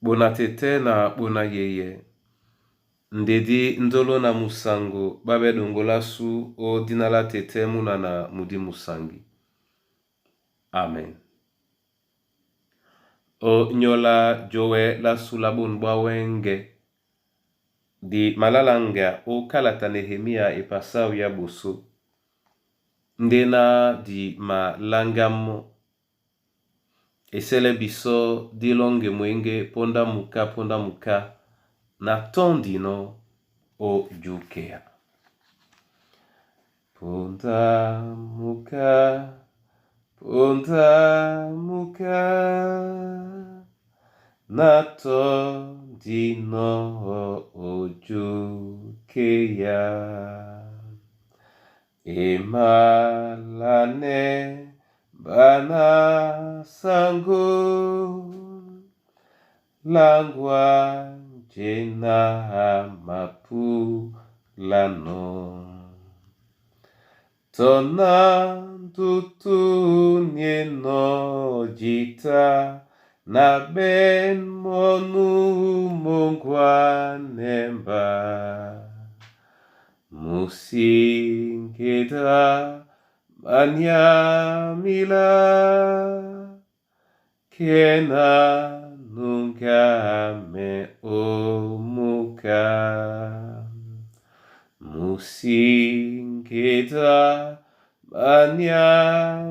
Bona tɛtɛ na bona yeye, ndedi ndolo na musango babe dongolasu o dina la tɛtɛ munana mudi musangi. Amen. O nyola jowe la sula bonu bwa wenge di malalanga o kalata Nehemia epasau ya boso ndena di malanga mo esele biso dilonge mwenge ponda muka ponda muka na tondino o djukea. Ponda muka ponda muka na tondino o djukea. Emalane bana sango langwa jena mapulano. Tona ndutu nieno jita na ben monu mongwa nemba. Musingeda manyamila kena nunca me omuka. Musingeda manyamila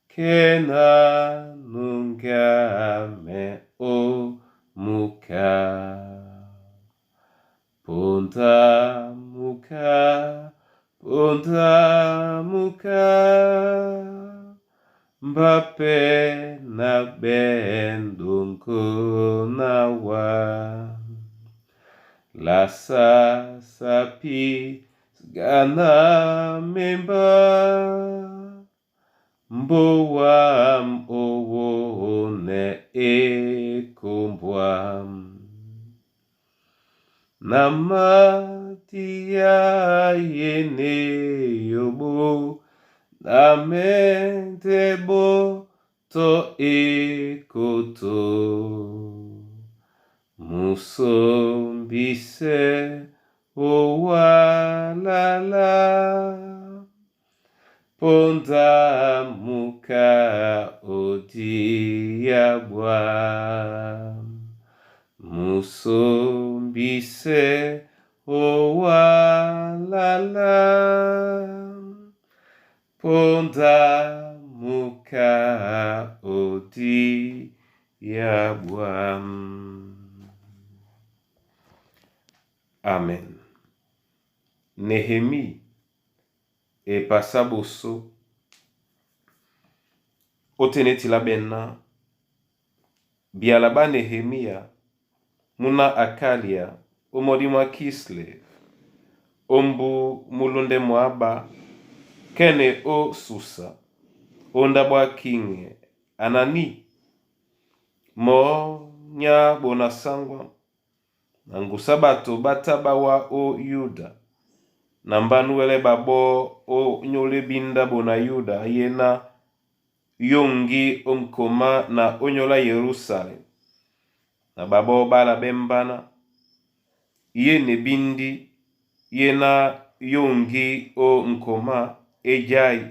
kena nunca me omuka. Ponda muka, ponda muka, Mbappe na bendunko nawa. Lasa sapi gana memba. Mbowam owo ne ekombwam. Namatia yene yobo namentebo to ekoto. Musombise owalala ponda muka odiabwa. Musombise owalala ponda muka odiabwa. Amen. Nehemi epasa boso otenetila bena biala ba Nehemia muna Akalia omodi mwa Kislev ombu mulunde mwaba kene o Susa o ndabo a kiŋe Anani mo nya bona sangwa na ngusa bato batabawa o Yuda na mbanuwele babo o nyole binda bona Yuda yena yongi o nkoma na onyola Yerusalem na babo bala bembana ye ne bindi yena yongi o nkoma ejai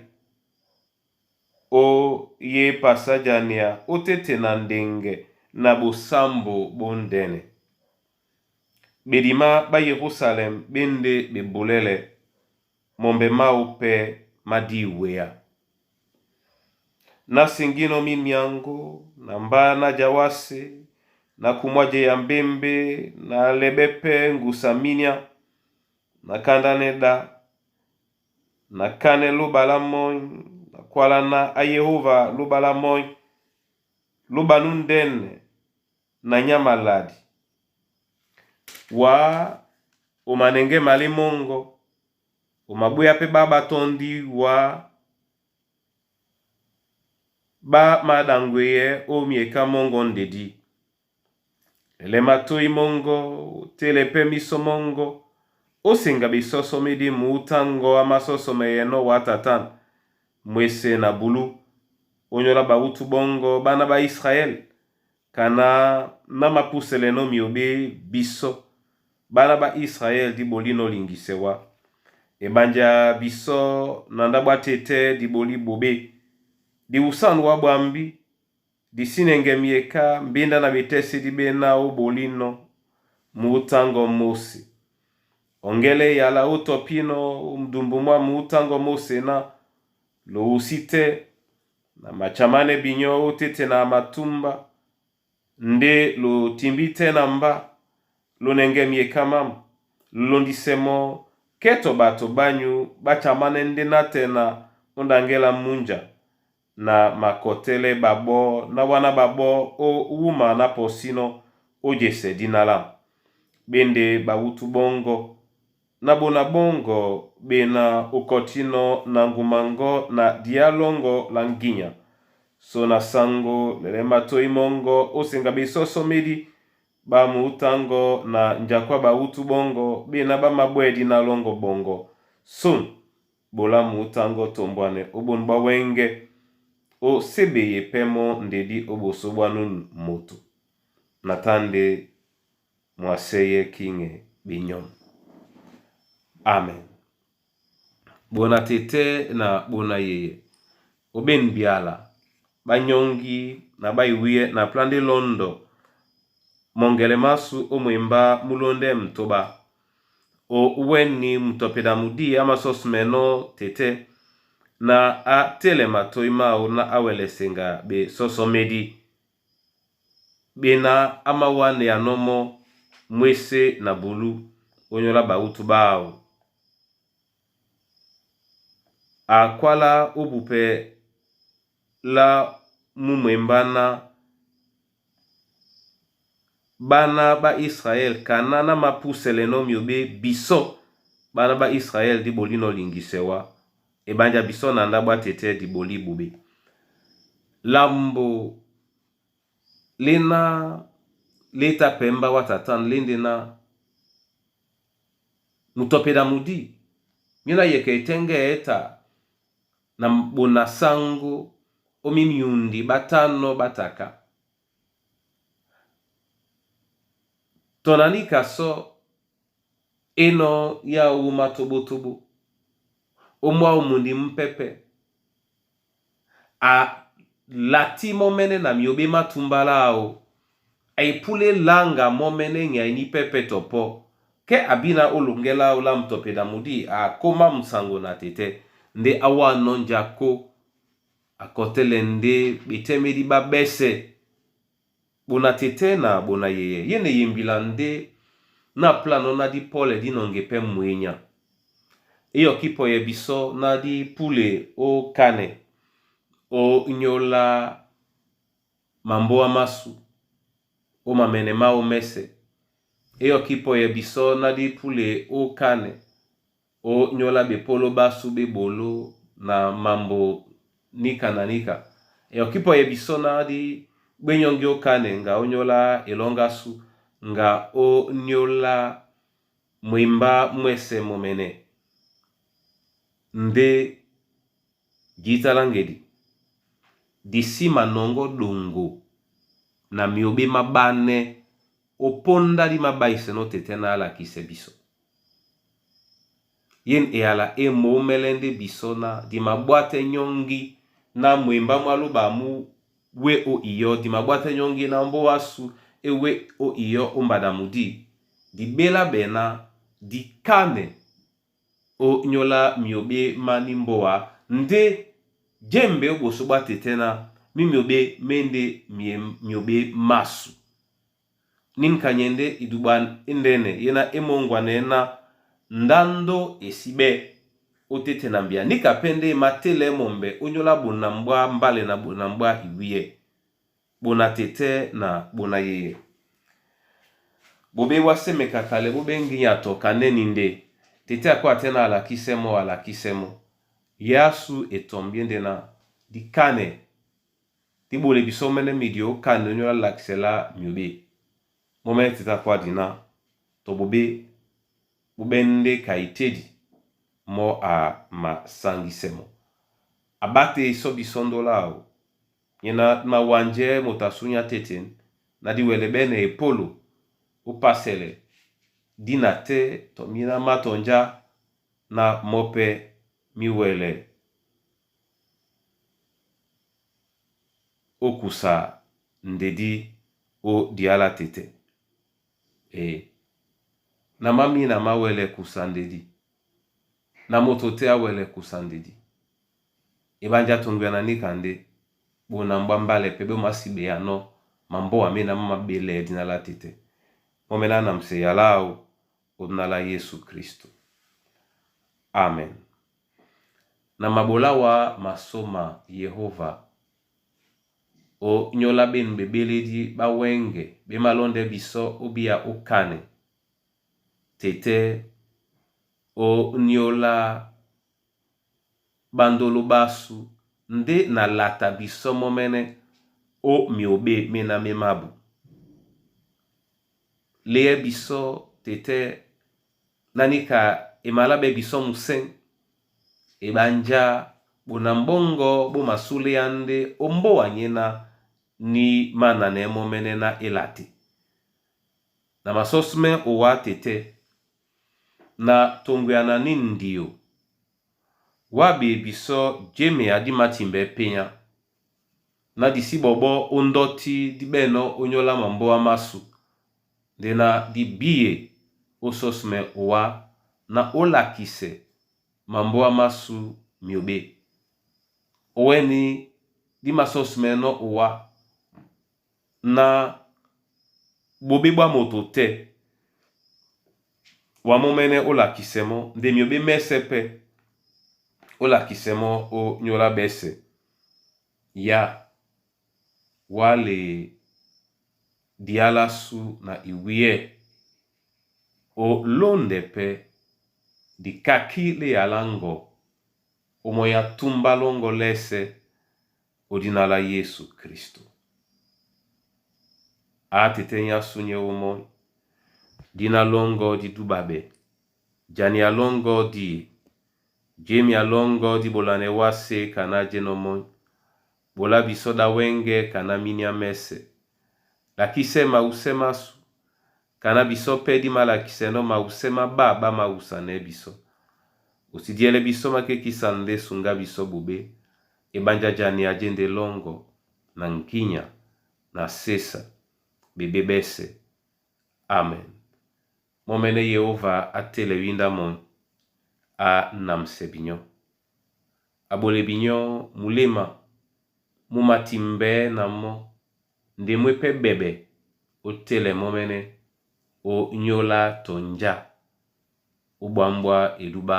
o ye pasajania otete na ndenge na bosambo bondene. Bedima ba Yerusalem bende bebulele mombe mao pe madiwea. Na singino mimiango na mbana jawase na kumwaje ya mbembe na lebepe ngusa minia na kanda da na kane lubala moi na kwalana a Yehova lubala moi lubanu ndene na nyamaladi wa omanenge mali mongo omabuya pe baba tondi wa ba madangweye o mieka mongo ndedi. Ele matoi mongo tele pe miso mongo osenga bisoso midi muutango amasoso meyeno wa tatan mwese na bulu onyola bautu bongo bana ba Israel. Kana na mapuseleno miobe biso bana ba Israel di bolino lingisewa ebanja biso na ndabwa tete di boli bobe di usanu wa bwambi di sinenge mieka mbinda na betesi di bena o bolino muutango Mose ongele yala utopino mdumbu mwa muutango Mose na lousite na machamane binyo utete na matumba nde lotimbi te na mba lonenge miekamamu lolondisemo keto bato banyu bachamane nde na tena ondangela munja na makotele babo na wana babo o wuma na posino ojese dinala bende bawutu bongo na bona bongo bena okotino na ngumango na dialongo la nginya so na sango lele matoi mongo osenga besoso medi bamuutango na njakwa bawutu bongo bena bamabwedi na longo bongo son bola muutango tombwane obonu bawenge o sebeye pemo ndedi oboso bwanu moto natande mwaseye kinge binyon. Amen. Bona tete na bona yeye oben biala banyongi na baiwiye na plande londo mongele masu omwemba mulonde mtoba o weni mutopeda mudi amasosumeno tete na atelema toimao na awelesenga be sosomedi bena amawane ya nomo mwese na bulu onyola bautu bao akwala obupe la mumwembana bana ba Israel kana na mapuseleno miobe biso bana ba Israel di bolino lingisewa ebanja biso na ndabwa tete di boli bube lambo lena leta pemba watatan lende na mutopeda mudi mina yeke etenge eta na bona sango omimiundi batano bataka tonani kaso eno ya uma tobotobo omwa omundi mpepe a lati momene na miobe matumbala ao aipule langa momene nyaini pepe topo ke abina olongela ola mutopeda mudi akoma musango na tete nde awa nonja ko akotele nde betemedi babese bona tete na bona yeye yene yembila nde na plano na di pole di nonge pe mwenya eyo kipo ye biso na di pule o kane o nyola mamboa masu o mamene mao mese eyo kipo ye biso na di pule o kane o nyola bepolo basu bebolo na mambo nika na nika eyo kipo ye biso na di gbenyongi okane nga onyola elonga su nga onyola mwemba mwese momene nde jitalangedi disima nongo dongo na miobe mabane oponda di mabaise no tete na alakise biso yen eyala emomele nde biso na di mabwate nyongi na mwemba mwaluba mu we o iyo di mabwate nyongi na mbo wasu ewe o iyo ombada mudi di bela bena di kane o nyola miobe mani mboa nde jembe oboso bwa tete na mimiobe mende miobe masu ninkanyende iduba ndene yena emongwana ena ndando esibe otete na mbia nika pende matele mombe onyola bona mbwa mbale na bona mbwa iwiye bona tete na bona yeye bobe wasemeka kale bobe nginya toka neni nde tete ako atena alakisemo alakisemo yasu etombie nde na dikane dibole biso mene midi okane onyola lakisela miobe momene tete ako adina to bobe bobe nde kaitedi mo a masangisemo abate iso biso ndola ao yena mawanje motasunya tete Na di wɛlɛ ɓɛ́nɛ epólo ó pásɛlɛ dina tɛ́ tɔ mína má tɔnjá ná mɔ́ pɛ́ mí wɛlɛ ó kusa ndedí ó diá lá tɛ́tɛ́. E na má mina má wɛlɛ kusa ndedí na moto tɛ́ á wɛlɛ kusa ndedí. Ebánjá toŋgwiana níka ndé ɓona mbwá mbálɛ pɛ́ ɓé masiɓeyanɔ́ mambóa ména má mabélɛ́ dina lá tɛ́tɛ́. Mɔ́ mɛ́ ná namsɛ yala áō ó dina lá Yésu Kristo. Amen. Na maɓolá wá masóma Yehova o nyóla ɓên ɓebélédi ɓá wɛ́ŋgɛ ɓé malɔ́ndɛ́ bisɔ́ ó bíá ó kanɛ tɛ́tɛ́ o nyóla ɓándoló ɓásū ndé na lata bisɔ́ mɔ́mɛ́nɛ́ ó myǒɓé méná mé mábu. Léɛ bisɔ́ tɛ́tɛ́ na níka e maláɓɛ́ bisɔ́ musɛ̂ŋ eɓánjá ɓona mbɔ́ŋgɔ̄ ɓó masúléá ndé ó mbóa nyéná ní mánanɛɛ́ mɔ́mɛ́nɛ́ ná e la te. Na masɔ́smɛ́ owá tɛ́tɛ́ na toŋgwiana ní ndio wá ɓee bisɔ́ jémea dí mātimbɛɛ́ pényá ná di sí ɓɔɓɔ́ ó ndɔ́tí dí ɓɛ̂nɔ́ ó nyóla mambóa másū ndé ná dí bíye ó sɔ́smɛ owá na ó lakisɛ mambóa másū myǒɓé. Ówɛ́ni dí masɔ́smɛ́nɔ́ owá ná ɓoɓé ɓwá moto tɛ́ wá mɔ́mɛ́nɛ́ ó lakisɛ mɔ́ ndé myǒɓé mɛ́sɛ̄ pɛ́ ó lakisɛ mɔ́ ó nyóla ɓɛ́sɛ̄. Yá wá le diá lásū na iwíyɛ́ ó lóndɛ pɛ́ dikakí lé yala ŋgɔ ómɔ́ny á túmbá lɔ́ŋgɔ́ lɛ́sɛ̄ ó dina lá Yésu Kristo. Á tɛ́tɛ́ nyá súnyɛ́ ómɔ́ny, díná lɔ́ŋgɔ́ dí dúɓaɓɛ́, jania lɔ́ŋgɔ́ dí e, jémea lɔ́ŋgɔ́ dí ɓolanɛ wásē kaná jɛ́nɔ́ mɔ́ny, ɓolá bisɔ́ ɗá wɛ́ŋgɛ̄ kaná míniá mɛ́sɛ̄. Lakísɛ́ mawusɛ́ másū, kaná bisɔ́ pɛ́ dí málakisɛnɔ́ mawusɛ́ má ɓá ɓá mawusanɛɛ́ bisɔ́. O sí diɛlɛ bisɔ́ makékísa ndé suŋgá bisɔ́ ɓoɓé, eɓánjá jania jé ndé lɔ́ŋgɔ na ŋgínya na sésa ɓebé ɓɛ́sɛ̄. Amen. Mɔ́mɛ́nɛ́ Yehova á télɛ wíndá mɔ́ny á namsɛ binyɔ́. A ɓolɛ binyɔ́ muléma mú matimbɛɛ́ na mɔ́ ndé mú é pɛ́ ɓɛɓɛ ó télɛ mɔ́mɛ́nɛ́ ó nyóla tɔ njá ó ɓwǎm̀ɓwá edúɓá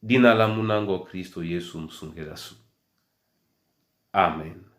dina lá múnáŋgɔ Kristo Yesu musungedi wásū. Amen.